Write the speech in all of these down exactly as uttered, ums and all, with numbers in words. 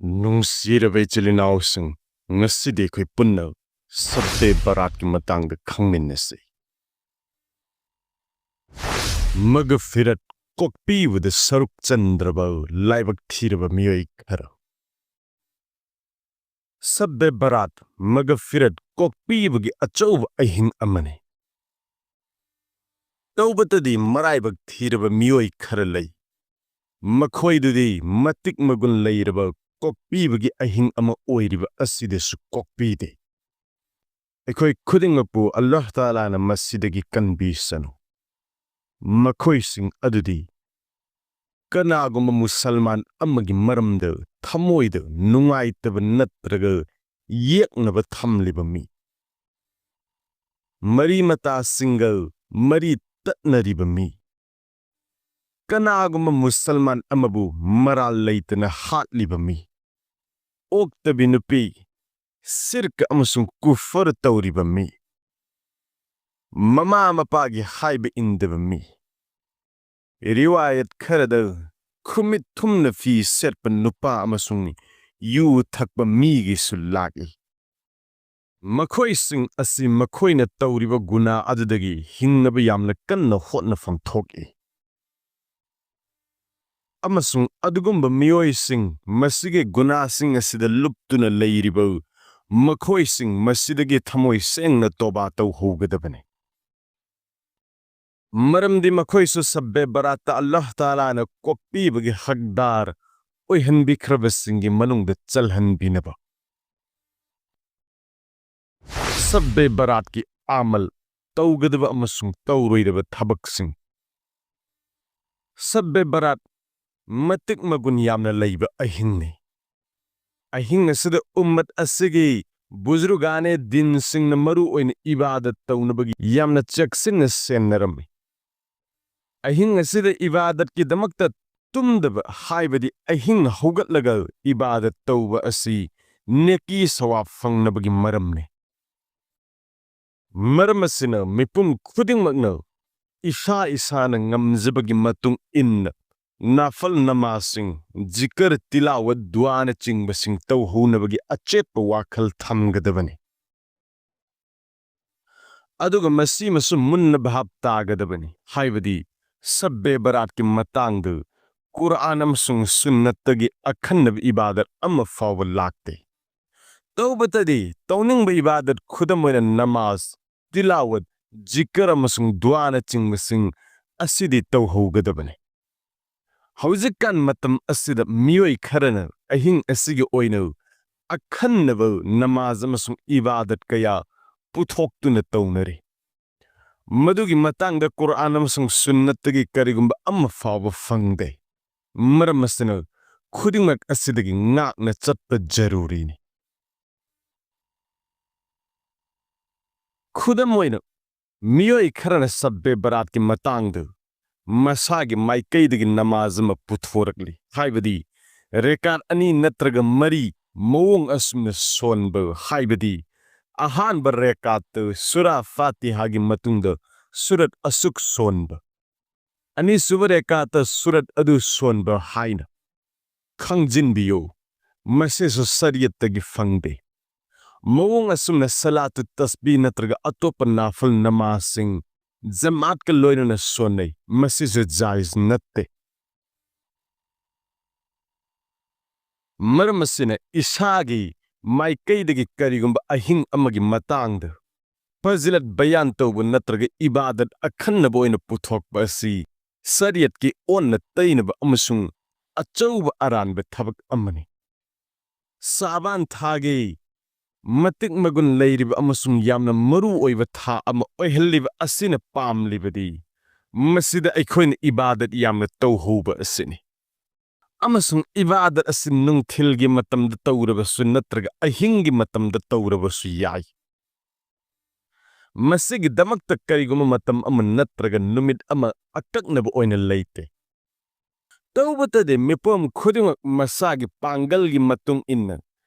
ꯅꯨꯡꯁꯤꯔꯕ ꯏꯆꯤꯜ ꯏꯅꯥꯎꯁꯤꯡ, ꯉꯁꯤꯗꯤ ꯑꯩꯈꯣꯏ ꯄꯨꯟꯅ ꯁꯕ ꯕꯦ ꯕꯔꯥꯠꯀꯤ ꯃꯇꯥꯡꯗ ꯈꯪꯃꯤꯟꯅꯁꯤ꯫ ꯃꯒꯐꯤꯔꯠ ꯀꯣꯛꯄꯤꯕꯗ ꯁꯔꯨꯛ ꯆꯟꯗ꯭ꯔꯕ ꯂꯥꯏꯕꯛ ꯊꯤꯔꯕ ꯃꯤꯑꯣꯏ ꯈꯔ꯫ ꯁꯕ ꯕꯦ ꯕꯔꯥꯠ, ꯃꯒꯐꯤꯔꯠ ꯀꯣꯛꯄꯤꯕꯒꯤ ꯑꯆꯧꯕ ꯑꯍꯤꯡ ꯑꯃꯅꯤ꯫ ꯇꯧꯕꯇꯗꯤ ꯃꯔꯥꯏꯕꯛ ꯊꯤꯔꯕ ꯃꯤꯑꯣꯏ ꯈꯔ ꯂꯩ꯫ ꯃꯈꯣꯏꯗꯨꯗꯤ ꯃꯇꯤꯛ ꯃꯒꯨꯟ ꯂꯩꯔꯕ ꯀꯣꯛꯄꯤꯕꯒꯤ ꯑꯍꯤꯡ ꯑꯃ ꯑꯣꯏꯔꯤꯕ ꯑꯁꯤꯗꯁꯨ ꯀꯣꯛꯄꯤꯗꯦ꯫ ꯑꯩꯈꯣꯏ ꯈꯨꯗꯤꯡꯃꯛꯄꯨ ꯑꯜꯂꯥꯍ ꯇꯥꯂꯥꯅ ꯃꯁꯤꯗꯒꯤ ꯀꯟꯕꯤꯁꯅꯨ꯫ ꯃꯈꯣꯏꯁꯤꯡ ꯑꯗꯨꯗꯤ ꯀꯅꯥꯒꯨꯝꯕ ꯃꯨꯁꯜꯃꯥꯟ ꯑꯃꯒꯤ ꯃꯔꯝꯗ ꯊꯃꯣꯏꯗ ꯅꯨꯡꯉꯥꯏꯇꯕ ꯅꯠꯇ꯭ꯔꯒ ꯌꯦꯛꯅꯕ ꯊꯝꯂꯤꯕ ꯃꯤ, ꯃꯔꯤ ꯃꯇꯥꯁꯤꯡꯒ ꯃꯔꯤ ꯇꯠꯅꯔꯤꯕ ꯃꯤ, ꯀꯅꯥꯒꯨꯝꯕ ꯃꯨꯁꯜꯃꯥꯟ ꯑꯃꯕꯨ ꯃꯔꯥꯜ ꯂꯩꯇꯅ ꯍꯥꯠꯂꯤꯕ ꯃꯤ, ꯑꯣꯛꯇꯕꯤ ꯅꯨꯄꯤ, ꯁꯤꯔꯛ ꯑꯃꯁꯨꯡ ꯀꯨꯐꯔ ꯇꯧꯔꯤꯕ ꯃꯤ, ꯃꯃꯥ ꯃꯄꯥꯒꯤ ꯍꯥꯏꯕ ꯏꯟꯗꯕ ꯃꯤ, ꯔꯤꯋꯥꯌꯠ ꯈꯔꯗ ꯈꯨꯃꯤꯠ ꯊꯨꯝꯅ ꯐꯤ ꯁꯦꯠꯄ ꯅꯨꯄꯥ ꯑꯃꯁꯨꯡ ꯌꯨ ꯊꯛꯄ ꯃꯤꯒꯤꯁꯨ ꯂꯥꯛꯏ꯫ ꯃꯈꯣꯏꯁꯤꯡ ꯑꯁꯤ ꯃꯈꯣꯏꯅ ꯇꯧꯔꯤꯕ ꯒꯨꯅꯥ ꯑꯗꯨꯗꯒꯤ ꯍꯤꯡꯅꯕ ꯌꯥꯝꯅ ꯀꯟꯅ ꯍꯣꯠꯅꯐꯝ ꯊꯣꯛꯏ꯫ ꯑꯃꯁꯨꯡ ꯑꯗꯨꯒꯨꯝꯕ ꯃꯤꯑꯣꯏꯁꯤꯡ, ꯃꯁꯤꯒꯤ ꯒꯨꯅꯥꯁꯤꯡ ꯑꯁꯤꯗ ꯂꯨꯞꯇꯨꯅ ꯂꯩꯔꯤꯕ ꯃꯈꯣꯏꯁꯤꯡ, ꯃꯁꯤꯗꯒꯤ ꯊꯃꯣꯏ ꯁꯦꯡꯅ ꯇꯣꯕꯥ ꯇꯧꯍꯧꯒꯗꯕꯅꯤ꯫ ꯃꯔꯝꯗꯤ ꯃꯈꯣꯏꯁꯨ ꯁꯕ ꯕꯦ ꯕꯔꯥꯠꯇ ꯑꯜꯂꯥꯍ ꯇꯥꯂꯥꯅ ꯀꯣꯛꯄꯤꯕꯒꯤ ꯍꯛꯗꯥꯔ ꯑꯣꯏꯍꯟꯕꯤꯈ꯭ꯔꯕꯁꯤꯡꯒꯤ ꯃꯅꯨꯡꯗ ꯆꯜꯍꯟꯕꯤꯅꯕ꯫ ꯁꯕ ꯕꯦ ꯕꯔꯥꯠꯀꯤ ꯑꯃꯜ, ꯇꯧꯒꯗꯕ ꯑꯃꯁꯨꯡ ꯇꯧꯔꯣꯏꯗꯕ ꯊꯕꯛꯁꯤꯡ꯫ ꯁꯕ ꯕꯦ ꯕꯔꯥꯠ ꯃꯇꯤꯛ ꯃꯒꯨꯟ ꯌꯥꯝꯅ ꯂꯩꯕ ꯑꯍꯤꯡꯅꯤ꯫ ꯑꯍꯤꯡ ꯑꯁꯤꯗ ꯎꯝꯃꯠ ꯑꯁꯤꯒꯤ ꯕꯨꯖꯨꯔꯒꯥꯅꯦ ꯗꯤꯟꯁꯤꯡꯅ ꯃꯔꯨ ꯑꯣꯏꯅ ꯏꯕꯥꯗꯠ ꯇꯧꯅꯕꯒꯤ ꯌꯥꯝꯅ ꯆꯦꯛꯁꯤꯟꯅ ꯁꯦꯟꯅꯔꯝꯃꯤ꯫ ꯑꯍꯤꯡ ꯑꯁꯤꯗ ꯏꯕꯥꯗꯠꯀꯤꯗꯃꯛꯇ ꯇꯨꯝꯗꯕ, ꯍꯥꯏꯕꯗꯤ ꯑꯍꯤꯡ ꯍꯧꯒꯠꯂꯒ ꯏꯕꯥꯗꯠ ꯇꯧꯕ ꯑꯁꯤ ꯅꯦꯀꯤ ꯁꯋꯥꯕ ꯐꯪꯅꯕꯒꯤ ꯃꯔꯝꯅꯤ꯫ ꯃꯔꯝ ꯑꯁꯤꯅ ꯃꯤꯄꯨꯝ ꯈꯨꯗꯤꯡꯃꯛꯅ ꯏꯁꯥ ꯏꯁꯥꯅ ꯉꯝꯖꯕꯒꯤ ꯃꯇꯨꯡ ꯏꯟꯅ ꯅꯐꯜ ꯅꯃꯥꯖꯁꯤꯡ, ꯖꯤꯀꯔ, ꯇꯤꯂꯥꯋꯠ, ꯗꯨꯑꯥꯅꯆꯤꯡꯕꯁꯤꯡ ꯇꯧꯍꯧꯅꯕꯒꯤ ꯑꯆꯦꯠꯄ ꯋꯥꯈꯜ ꯊꯝꯒꯗꯕꯅꯤ꯫ ꯑꯗꯨꯒ ꯃꯁꯤꯃꯁꯨ ꯃꯨꯟꯅ ꯚꯥꯞ ꯇꯥꯒꯗꯕꯅꯤ, ꯍꯥꯏꯕꯗꯤ ꯁꯕꯕꯦ ꯕꯔꯥꯠꯀꯤ ꯃꯇꯥꯡꯗ ꯀꯨꯔꯑꯥꯟ ꯑꯃꯁꯨꯡ ꯁꯨꯟꯅꯠꯇꯒꯤ ꯑꯈꯟꯅꯕ ꯏꯕꯥꯗꯠ ꯑꯃ ꯐꯥꯎꯕ ꯂꯥꯛꯇꯦ꯫ ꯇꯧꯕꯇꯗꯤ ꯇꯧꯅꯤꯡꯕ ꯏꯕꯥꯗꯠ, ꯈꯨꯗꯝ ꯑꯣꯏꯅ ꯅꯃꯥꯖ, ꯇꯤꯂꯥꯋꯠ, ꯖꯤꯀꯔ ꯑꯃꯁꯨꯡ ꯗꯨꯑꯥꯅꯆꯤꯡꯕꯁꯤꯡ ꯑꯁꯤꯗꯤ ꯇꯧꯍꯧꯒꯗꯕꯅꯤ꯫ ꯍꯧꯖꯤꯛꯀꯥꯟ ꯃꯇꯝ ꯑꯁꯤꯗ ꯃꯤꯑꯣꯏ ꯈꯔꯅ ꯑꯍꯤꯡ ꯑꯁꯤꯒꯤ ꯑꯣꯏꯅ ꯑꯈꯟꯅꯕ ꯅꯃꯥꯖ ꯑꯃꯁꯨꯡ ꯏꯕꯥꯗꯠ ꯀꯌꯥ ꯄꯨꯊꯣꯛꯇꯨꯅ ꯇꯧꯅꯔꯤ꯫ ꯃꯗꯨꯒꯤ ꯃꯇꯥꯡꯗ ꯀꯨꯔꯑꯥꯟ ꯑꯃꯁꯨꯡ ꯁꯨꯟꯅꯠꯇꯒꯤ ꯀꯔꯤꯒꯨꯝꯕ ꯑꯃ ꯐꯥꯎꯕ ꯐꯪꯗꯦ꯫ ꯃꯔꯝ ꯑꯁꯤꯅ ꯈꯨꯗꯤꯡꯃꯛ ꯑꯁꯤꯗꯒꯤ ꯉꯥꯛꯅ ꯆꯠꯄ ꯖꯔꯨꯔꯤꯅꯤ꯫ ꯈꯨꯗꯝ ꯑꯣꯏꯅ, ꯃꯤꯑꯣꯏ ꯈꯔꯅ ꯁꯕꯕꯦ ꯕꯔꯥꯠꯀꯤ ꯃꯇꯥꯡꯗ ꯃꯁꯥꯒꯤ ꯃꯥꯏꯀꯩꯗꯒꯤ ꯅꯃꯥꯖ ꯑꯃ ꯄꯨꯊꯣꯔꯛꯂꯤ, ꯍꯥꯏꯕꯗꯤ ꯔꯦꯀꯥꯠ ꯑꯅꯤ ꯅꯠꯇ꯭ꯔꯒ ꯃꯔꯤ ꯃꯑꯣꯡ ꯑꯁꯨꯝꯅ ꯁꯣꯟꯕ, ꯍꯥꯏꯕꯗꯤ ꯑꯍꯥꯟꯕ ꯔꯦꯀꯥꯠꯇ ꯁꯨꯔꯥ ꯐꯥꯇꯤꯍꯥꯒꯤ ꯃꯇꯨꯡꯗ ꯁꯨꯔꯠ ꯑꯁꯨꯛ ꯁꯣꯟꯕ, ꯑꯅꯤꯁꯨꯕ ꯔꯦꯀꯥꯠꯇ ꯁꯨꯔꯠ ꯑꯗꯨ ꯁꯣꯟꯕ ꯍꯥꯏꯅ꯫ ꯈꯪꯖꯤꯟꯕꯤꯌꯨ, ꯃꯁꯤꯁꯨ ꯁꯔꯤꯌꯠꯇꯒꯤ ꯐꯪꯗꯦ꯫ ꯃꯑꯣꯡ ꯑꯁꯨꯝꯅ ꯁꯂꯥꯇꯨ ꯇꯁꯕꯤ ꯅꯠꯇ꯭ꯔꯒ ꯑꯇꯣꯞꯄ ꯅꯥꯐꯜ ꯅꯃꯥꯖꯁꯤꯡ ꯖꯃꯥꯠꯀ ꯂꯣꯏꯅꯅ ꯁꯣꯟꯅꯩ, ꯃꯁꯤꯁꯨ ꯖꯥꯏꯖ ꯅꯠꯇꯦ꯫ ꯃꯔꯝ ꯑꯁꯤꯅ ꯏꯁꯥꯒꯤ ꯃꯥꯏꯀꯩꯗꯒꯤ ꯀꯔꯤꯒꯨꯝꯕ ꯑꯍꯤꯡ ꯑꯃꯒꯤ ꯃꯇꯥꯡꯗ ꯐꯖꯤꯂꯠ ꯕꯌꯥꯟ ꯇꯧꯕ ꯅꯠꯇ꯭ꯔꯒ ꯏꯕꯥꯗꯠ ꯑꯈꯟꯅꯕ ꯑꯣꯏꯅ ꯄꯨꯊꯣꯛꯄ ꯑꯁꯤ ꯁꯔꯤꯌꯠꯀꯤ ꯑꯣꯟꯅ ꯇꯩꯅꯕ ꯑꯃꯁꯨꯡ ꯑꯆꯧꯕ ꯑꯔꯥꯟꯕ ꯊꯕꯛ ꯑꯃꯅꯤ꯫ ꯁꯥꯕꯥꯟ ꯊꯥꯒꯤ ꯃꯇꯤꯛ ꯃꯒꯨꯟ ꯂꯩꯔꯤꯕ ꯑꯃꯁꯨꯡ ꯌꯥꯝꯅ ꯃꯔꯨ ꯑꯣꯏꯕ ꯊꯥ ꯑꯃ ꯑꯣꯏꯍꯜꯂꯤꯕ ꯑꯁꯤꯅ ꯄꯥꯝꯂꯤꯕꯗꯤ ꯃꯁꯤꯗ ꯑꯩꯈꯣꯏꯅ ꯏꯕꯥꯗꯠ ꯌꯥꯝꯅ ꯇꯧꯍꯧꯕ ꯑꯁꯤꯅꯤ꯫ ꯑꯃꯁꯨꯡ ꯏꯕꯥꯗꯠ ꯑꯁꯤ ꯅꯨꯡꯊꯤꯜꯒꯤ ꯃꯇꯝꯗ ꯇꯧꯔꯕꯁꯨ ꯅꯠꯇ꯭ꯔꯒ ꯑꯍꯤꯡꯒꯤ ꯃꯇꯝꯗ ꯇꯧꯔꯕꯁꯨ ꯌꯥꯏ꯫ ꯃꯁꯤꯒꯤꯗꯃꯛꯇ ꯀꯔꯤꯒꯨꯝꯕ ꯃꯇꯝ ꯑꯃ ꯅꯠꯇ꯭ꯔꯒ ꯅꯨꯃꯤꯠ ꯑꯃ ꯑꯀꯛꯅꯕ ꯑꯣꯏꯅ ꯂꯩꯇꯦ꯫ ꯇꯧꯕꯇꯗꯤ ꯃꯤꯄꯨꯝ ꯈꯨꯗꯤꯡꯃꯛ ꯃꯁꯥꯒꯤ ꯄꯥꯡꯒꯜꯒꯤ ꯃꯇꯨꯡ ꯏꯟꯅ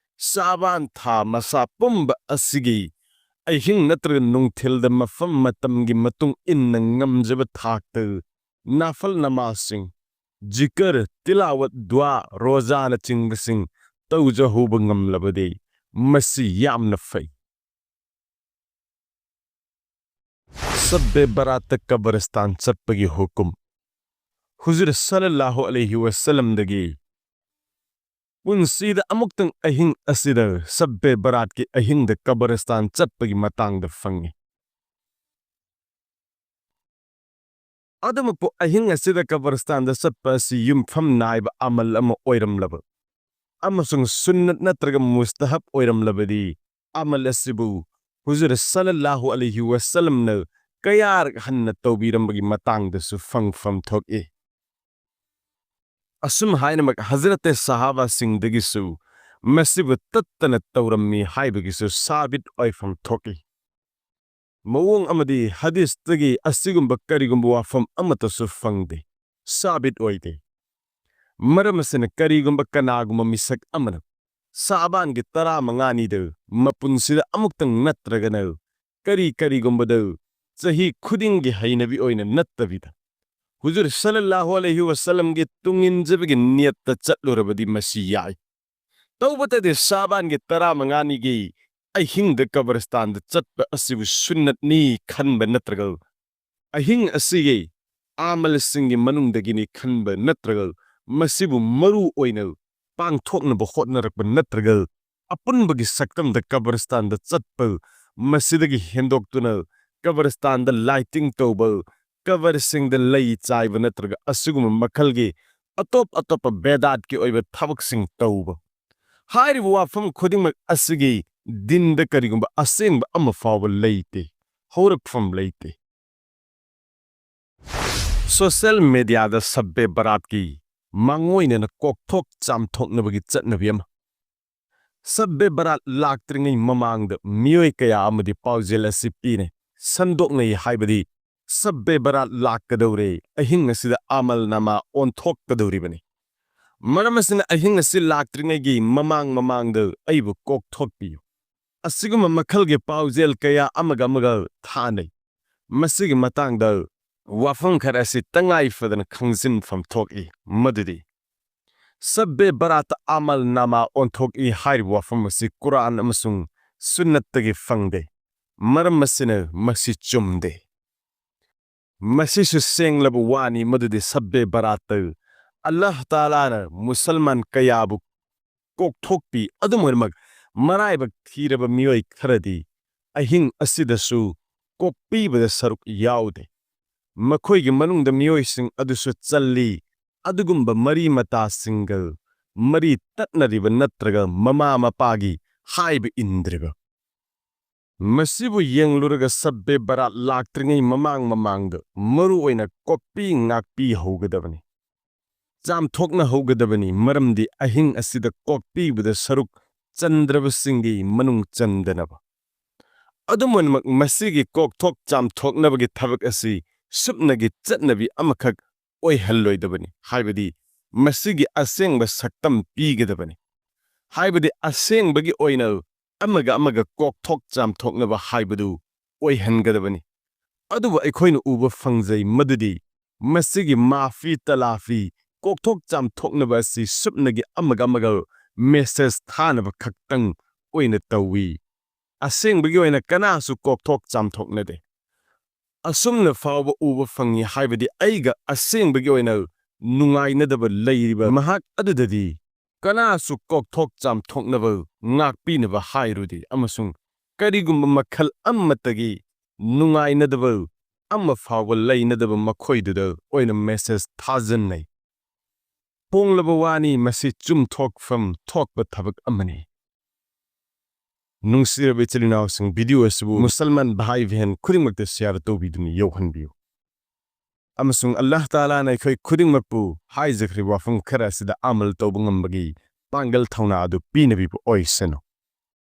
ꯁꯥꯕꯥꯟ ꯊꯥ ꯃꯁꯥ ꯄꯨꯝꯕ ꯑꯁꯤꯒꯤ ꯑꯍꯤꯡ ꯅꯠꯇ꯭ꯔꯒ ꯅꯨꯡꯊꯤꯜꯗ ꯃꯐꯝ ꯃꯇꯝꯒꯤ ꯃꯇꯨꯡ ꯏꯟꯅ ꯉꯝꯖꯕ ꯊꯥꯛꯇ ꯅꯥꯐꯜ ꯅꯃꯥꯖꯁꯤꯡ, ꯖꯤꯀꯔ, ꯇꯤꯂꯥꯋꯠ, ꯗꯨꯋꯥ, ꯔꯣꯖꯥꯅꯆꯤꯡꯕꯁꯤꯡ ꯇꯧꯖꯍꯧꯕ ꯉꯝꯂꯕꯗꯤ ꯃꯁꯤ ꯌꯥꯝꯅ ꯐꯩ꯫ ꯁꯕꯕꯦ ꯕꯔꯥꯠꯇ ꯀꯕꯔꯁꯇꯥꯟ ꯆꯠꯄꯒꯤ ꯍꯨꯀꯨꯝ꯫ ꯍꯨꯖꯨꯔ ꯁꯜꯂꯜꯂꯥꯍꯨ ꯑꯂꯩꯍꯤ ꯋꯁꯜꯂꯝꯗꯒꯤ ꯄꯨꯟꯁꯤꯗ ꯑꯃꯨꯛꯇꯪ ꯑꯍꯤꯡ ꯑꯁꯤꯗ ꯁꯕꯕꯦ ꯕꯔꯥꯠꯀꯤ ꯑꯍꯤꯡꯗ ꯀꯕꯔꯁꯇꯥꯟ ꯆꯠꯄꯒꯤ ꯃꯇꯥꯡꯗ ꯐꯪꯉꯤ꯫ ꯑꯗꯨꯃꯛꯄꯨ ꯑꯍꯤꯡ ꯑꯁꯤꯗ ꯀꯕꯔꯁꯇꯥꯟꯗ ꯆꯠꯄ ꯑꯁꯤ ꯌꯨꯝꯐꯝ ꯅꯥꯏꯕ ꯑꯃꯜ ꯑꯃ ꯑꯣꯏꯔꯝꯂꯕ ꯑꯃꯁꯨꯡ ꯁꯨꯟꯅꯠ ꯅꯠꯇ꯭ꯔꯒ ꯃꯨꯁꯇꯍꯕ ꯑꯣꯏꯔꯝꯂꯕꯗꯤ, ꯑꯃꯜ ꯑꯁꯤꯕꯨ ꯍꯨꯖꯨꯔ ꯁꯜꯂꯜꯂꯥꯍꯨ ꯑꯂꯩꯍꯤ ꯋꯁꯜꯂꯝꯅ ꯀꯌꯥꯔꯛ ꯍꯟꯅ ꯇꯧꯕꯤꯔꯝꯕꯒꯤ ꯃꯇꯥꯡꯗꯁꯨ ꯐꯪꯐꯝ ꯊꯣꯛꯏ꯫ ꯑꯁꯨꯝ ꯍꯥꯏꯅꯃꯛ ꯍꯖꯔꯠꯇꯦ ꯁꯍꯥꯕꯥꯁꯤꯡꯗꯒꯤꯁꯨ ꯃꯁꯤꯕꯨ ꯇꯠꯇꯅ ꯇꯧꯔꯝꯃꯤ ꯍꯥꯏꯕꯒꯤꯁꯨ ꯁꯥꯕꯤꯠ ꯑꯣꯏꯐꯝ ꯊꯣꯛꯏ꯫ ꯃꯑꯣꯡ ꯑꯃꯗꯤ ꯍꯗꯤꯁꯇꯒꯤ ꯑꯁꯤꯒꯨꯝꯕ ꯀꯔꯤꯒꯨꯝꯕ ꯋꯥꯐꯝ ꯑꯃꯠꯇꯁꯨ ꯐꯪꯗꯦ, ꯁꯥꯕꯤꯠ ꯑꯣꯏꯗꯦ꯫ ꯃꯔꯝ ꯑꯁꯤꯅ, ꯀꯔꯤꯒꯨꯝꯕ ꯀꯅꯥꯒꯨꯝꯕ ꯃꯤꯁꯛ ꯑꯃꯅ ꯁꯥꯕꯥꯟꯒꯤ ꯇꯔꯥꯃꯉꯥꯅꯤꯗ ꯃꯄꯨꯟꯁꯤꯗ ꯑꯃꯨꯛꯇꯪ ꯅꯠꯇ꯭ꯔꯒꯅ ꯀꯔꯤ ꯀꯔꯤꯒꯨꯝꯕꯗ ꯆꯍꯤ ꯈꯨꯗꯤꯡꯒꯤ ꯍꯩꯅꯕꯤ ꯑꯣꯏꯅ ꯅꯠꯇꯕꯤꯗ, ꯍꯨꯖꯨꯔ ꯁꯜꯂꯜꯂꯥꯍꯨ ꯑꯂꯩꯍꯤ ꯋꯁꯜꯂꯝꯒꯤ ꯇꯨꯡ ꯏꯟꯖꯕꯒꯤ ꯅꯤꯌꯠꯇ ꯆꯠꯂꯨꯔꯕꯗꯤ ꯃꯁꯤ ꯌꯥꯏ꯫ ꯇꯧꯕꯇꯗꯤ ꯁꯥꯕꯥꯟꯒꯤ ꯇꯔꯥꯃꯉꯥꯅꯤꯒꯤ ꯑꯍꯤꯡꯗ ꯀꯕꯔꯁꯇꯥꯟꯗ ꯆꯠꯄ ꯑꯁꯤꯕꯨ ꯁꯨꯟꯅꯠꯅꯤ ꯈꯟꯕ ꯅꯠꯇ꯭ꯔꯒ ꯑꯍꯤꯡ ꯑꯁꯤꯒꯤ ꯑꯃꯜꯁꯤꯡꯒꯤ ꯃꯅꯨꯡꯗꯒꯤꯅꯤ ꯈꯟꯕ ꯅꯠꯇ꯭ꯔꯒ ꯃꯁꯤꯕꯨ ꯃꯔꯨ ꯑꯣꯏꯅ ꯄꯥꯡꯊꯣꯛꯅꯕ ꯍꯣꯠꯅꯔꯛꯄ ꯅꯠꯇ꯭ꯔꯒ ꯑꯄꯨꯟꯕꯒꯤ ꯁꯛꯇꯝꯗ ꯀꯕꯔꯁꯇꯥꯟꯗ ꯆꯠꯄ, ꯃꯁꯤꯗꯒꯤ ꯍꯦꯟꯗꯣꯛꯇꯨꯅ ꯀꯕꯔꯁꯇꯥꯟꯗ ꯂꯥꯏꯇꯤꯡ ꯇꯧꯕ, ꯀꯕꯔꯁꯤꯡꯗ ꯂꯩ ꯆꯥꯏꯕ ꯅꯠꯇ꯭ꯔꯒ ꯑꯁꯤꯒꯨꯝꯕ ꯃꯈꯜꯒꯤ ꯑꯇꯣꯞ ꯑꯇꯣꯞꯄ ꯕꯦꯗꯥꯠꯀꯤ ꯑꯣꯏꯕ ꯊꯕꯛꯁꯤꯡ ꯇꯧꯕ꯫ ꯍꯥꯏꯔꯤꯕ ꯋꯥꯐꯝ ꯈꯨꯗꯤꯡꯃꯛ ꯑꯁꯤꯒꯤ ꯗꯤꯟꯗ ꯀꯔꯤꯒꯨꯝꯕ ꯑꯁꯦꯡꯕ ꯑꯃ ꯐꯥꯎꯕ ꯂꯩꯇꯦ, ꯍꯧꯔꯛꯐꯝ ꯂꯩꯇꯦ꯫ ꯁꯣꯁꯤꯌꯦꯜ ꯃꯦꯗꯤꯌꯥꯗ ꯁꯕꯕꯦ ꯕꯔꯥꯠꯀꯤ ꯃꯥꯡꯑꯣꯏꯅꯅ ꯀꯣꯛꯊꯣꯛ ꯆꯥꯝꯊꯣꯛꯅꯕꯒꯤ ꯆꯠꯅꯕꯤ ꯑꯃ꯫ ꯁꯕꯕꯦ ꯕꯔꯥꯠ ꯂꯥꯛꯇ꯭ꯔꯤꯉꯩ ꯃꯃꯥꯡꯗ ꯃꯤꯑꯣꯏ ꯀꯌꯥ ꯑꯃꯗꯤ ꯄꯥꯎꯖꯦꯜ ꯑꯁꯤ ꯄꯤꯅꯩ, ꯁꯟꯗꯣꯛꯅꯩ, ꯍꯥꯏꯕꯗꯤ ꯁꯕꯕꯦ ꯕꯔꯥꯠ ꯂꯥꯛꯀꯗꯧꯔꯦ, ꯑꯍꯤꯡ ꯑꯁꯤꯗ ꯑꯃꯜ ꯅꯥꯃꯥ ꯑꯣꯟꯊꯣꯛꯀꯗꯧꯔꯤꯕꯅꯤ꯫ ꯃꯔꯝ ꯑꯁꯤꯅ, ꯑꯍꯤꯡ ꯑꯁꯤ ꯂꯥꯛꯇ꯭ꯔꯤꯉꯩꯒꯤ ꯃꯃꯥꯡ ꯃꯃꯥꯡꯗ ꯑꯩꯕꯨ ꯀꯣꯛꯊꯣꯛꯄꯤꯌꯨ꯫ ꯑꯁꯤꯒꯨꯝꯕ ꯃꯈꯜꯒꯤ ꯄꯥꯎꯖꯦꯜ ꯀꯌꯥ ꯑꯃꯒ ꯑꯃꯒ ꯊꯥꯅꯩ꯫ ꯃꯁꯤꯒꯤ ꯃꯇꯥꯡꯗ ꯋꯥꯐꯝ ꯈꯔ ꯑꯁꯤ ꯇꯉꯥꯏ ꯐꯗꯅ ꯈꯪꯖꯤꯟꯐꯝ ꯊꯣꯛꯏ, ꯃꯗꯨꯗꯤ ꯁꯕꯕꯦ ꯕꯔꯥꯠꯇ ꯑꯃꯜ ꯅꯥꯃꯥ ꯑꯣꯟꯊꯣꯛꯏ ꯍꯥꯏꯔꯤꯕ ꯋꯥꯐꯝ ꯑꯁꯤ ꯀꯨꯔꯥꯟ ꯑꯃꯁꯨꯡ ꯁꯨꯟꯅꯠꯇꯒꯤ ꯐꯪꯗꯦ꯫ ꯃꯔꯝ ꯑꯁꯤꯅ ꯃꯁꯤ ꯆꯨꯝꯗꯦ꯫ ꯃꯁꯤꯁꯨ ꯁꯦꯡꯂꯕ ꯋꯥꯅꯤ ꯃꯗꯨꯗꯤ ꯁꯕꯕꯦ ꯕꯔꯥꯠꯇ ꯑꯜꯂꯥꯍ ꯇꯥꯂꯥꯅ ꯃꯨꯁꯜꯃꯥꯟ ꯀꯌꯥꯕꯨ ꯀꯣꯛꯊꯣꯛꯄꯤ꯫ ꯑꯗꯨꯝ ꯑꯣꯏꯅꯃꯛ, ꯃꯔꯥꯏꯕꯛ ꯊꯤꯔꯕ ꯃꯤꯑꯣꯏ ꯈꯔꯗꯤ ꯑꯍꯤꯡ ꯑꯁꯤꯗꯁꯨ ꯀꯣꯛꯄꯤꯕꯗ ꯁꯔꯨꯛ ꯌꯥꯎꯗꯦ꯫ ꯃꯈꯣꯏꯒꯤ ꯃꯅꯨꯡꯗ ꯃꯤꯑꯣꯏꯁꯤꯡ ꯑꯗꯨꯁꯨ ꯆꯜꯂꯤ, ꯑꯗꯨꯒꯨꯝꯕ ꯃꯔꯤ ꯃꯇꯥꯁꯤꯡꯒ ꯃꯔꯤ ꯇꯠꯅꯔꯤꯕ ꯅꯠꯇ꯭ꯔꯒ ꯃꯃꯥ ꯃꯄꯥꯒꯤ ꯍꯥꯏꯕ ꯏꯟꯗ꯭ꯔꯤꯕ꯫ ꯃꯁꯤꯕꯨ ꯌꯦꯡꯂꯨꯔꯒ ꯁꯕꯕꯦ ꯕꯔꯥꯠ ꯂꯥꯛꯇ꯭ꯔꯤꯉꯩ ꯃꯃꯥꯡ ꯃꯃꯥꯡꯗ ꯃꯔꯨ ꯑꯣꯏꯅ ꯀꯣꯛꯄꯤ ꯉꯥꯛꯄꯤ ꯍꯧꯒꯗꯕꯅꯤ, ꯆꯥꯝꯊꯣꯛꯅ ꯍꯧꯒꯗꯕꯅꯤ, ꯃꯔꯝꯗꯤ ꯑꯍꯤꯡ ꯑꯁꯤꯗ ꯀꯣꯛꯄꯤꯕꯗ ꯁꯔꯨꯛ ꯆꯟꯗ꯭ꯔꯕꯁꯤꯡꯒꯤ ꯃꯅꯨꯡ ꯆꯟꯗꯅꯕ꯫ ꯑꯗꯨꯝ ꯑꯣꯏꯅꯃꯛ, ꯃꯁꯤꯒꯤ ꯀꯣꯛꯊꯣꯛ ꯆꯥꯝꯊꯣꯛꯅꯕꯒꯤ ꯊꯕꯛ ꯑꯁꯤ ꯁꯨꯞꯅꯒꯤ ꯆꯠꯅꯕꯤ ꯑꯃꯈꯛ ꯑꯣꯏꯍꯜꯂꯣꯏꯗꯕꯅꯤ, ꯍꯥꯏꯕꯗꯤ ꯃꯁꯤꯒꯤ ꯑꯁꯦꯡꯕ ꯁꯛꯇꯝ ꯄꯤꯒꯗꯕꯅꯤ, ꯍꯥꯏꯕꯗꯤ ꯑꯁꯦꯡꯕꯒꯤ ꯑꯣꯏꯅ ꯑꯃꯒ ꯑꯃꯒ ꯀꯣꯛꯊꯣꯛ ꯆꯥꯝꯊꯣꯛꯅꯕ ꯍꯥꯏꯕꯗꯨ ꯑꯣꯏꯍꯟꯒꯗꯕꯅꯤ꯫ ꯑꯗꯨꯕꯨ ꯑꯩꯈꯣꯏꯅ ꯎꯕ ꯐꯪꯖꯩ ꯃꯗꯨꯗꯤ ꯃꯁꯤꯒꯤ ꯃꯥꯐꯤ ꯇꯂꯥꯐꯤ, ꯀꯣꯛꯊꯣꯛ ꯆꯥꯝꯊꯣꯛꯅꯕ ꯑꯁꯤ ꯁꯨꯞꯅꯒꯤ ꯑꯃꯒ ꯑꯃꯒ ꯃꯦꯁꯦꯖ ꯊꯥꯅꯕ ꯈꯛꯇꯪ ꯑꯣꯏꯅ ꯇꯧꯏ꯫ ꯑꯁꯦꯡꯕꯒꯤ ꯑꯣꯏꯅ ꯀꯅꯥꯁꯨ ꯀꯣꯛꯊꯣꯛ ꯆꯥꯝꯊꯣꯛꯅꯗꯦ꯫ ꯑꯁꯨꯝꯅ ꯐꯥꯎꯕ ꯎꯕ ꯐꯪꯏ, ꯍꯥꯏꯕꯗꯤ ꯑꯩꯒ ꯑꯁꯦꯡꯕꯒꯤ ꯑꯣꯏꯅ ꯅꯨꯡꯉꯥꯏꯅꯗꯕ ꯂꯩꯔꯤꯕ ꯃꯍꯥꯛ ꯑꯗꯨꯗꯗꯤ ꯀꯅꯥꯁꯨ ꯀꯣꯛꯊꯣꯛ ꯆꯥꯝꯊꯣꯛꯅꯕ, ꯉꯥꯛꯄꯤꯅꯕ ꯍꯥꯏꯔꯨꯗꯦ, ꯑꯃꯁꯨꯡ ꯀꯔꯤꯒꯨꯝꯕ ꯃꯈꯜ ꯑꯃꯠꯇꯒꯤ ꯅꯨꯡꯉꯥꯏꯅꯗꯕ ꯑꯃ ꯐꯥꯎꯕ ꯂꯩꯅꯗꯕ ꯃꯈꯣꯏꯗꯨꯗ ꯑꯣꯏꯅ ꯃꯦꯁꯦꯖ ꯊꯥꯖꯟꯅꯩ꯫ ꯍꯣꯡꯂꯕ ꯋꯥꯅꯤ, ꯃꯁꯤ ꯆꯨꯝꯊꯣꯛꯐꯝ ꯊꯣꯛꯄ ꯊꯕꯛ ꯑꯃꯅꯤ꯫ ꯅꯨꯡꯁꯤꯔꯕ ꯏꯆꯤꯜ ꯏꯅꯥꯎꯁꯤꯡ, ꯚꯤꯗꯤꯑꯣ ꯑꯁꯤꯕꯨ ꯃꯨꯁꯜꯃꯥꯟ ꯚꯥꯏ ꯕꯍꯦꯟ ꯈꯨꯗꯤꯡꯃꯛꯇ ꯁꯤꯌꯥꯔ ꯇꯧꯕꯤꯗꯨꯅ ꯌꯧꯍꯟꯕꯤꯌꯨ꯫ ꯑꯃꯁꯨꯡ ꯑꯜꯂꯥꯍ ꯇꯥꯂꯥꯅ ꯑꯩꯈꯣꯏ ꯈꯨꯗꯤꯡꯃꯛꯄꯨ ꯍꯥꯏꯖꯈ꯭ꯔꯤꯕ ꯋꯥꯐꯝ ꯈꯔ ꯑꯁꯤꯗ ꯑꯃꯜ ꯇꯧꯕ ꯉꯝꯕꯒꯤ ꯄꯥꯡꯒꯜ ꯊꯧꯅꯥ ꯑꯗꯨ ꯄꯤꯅꯕꯤꯕ ꯑꯣꯏꯁꯅꯨ꯫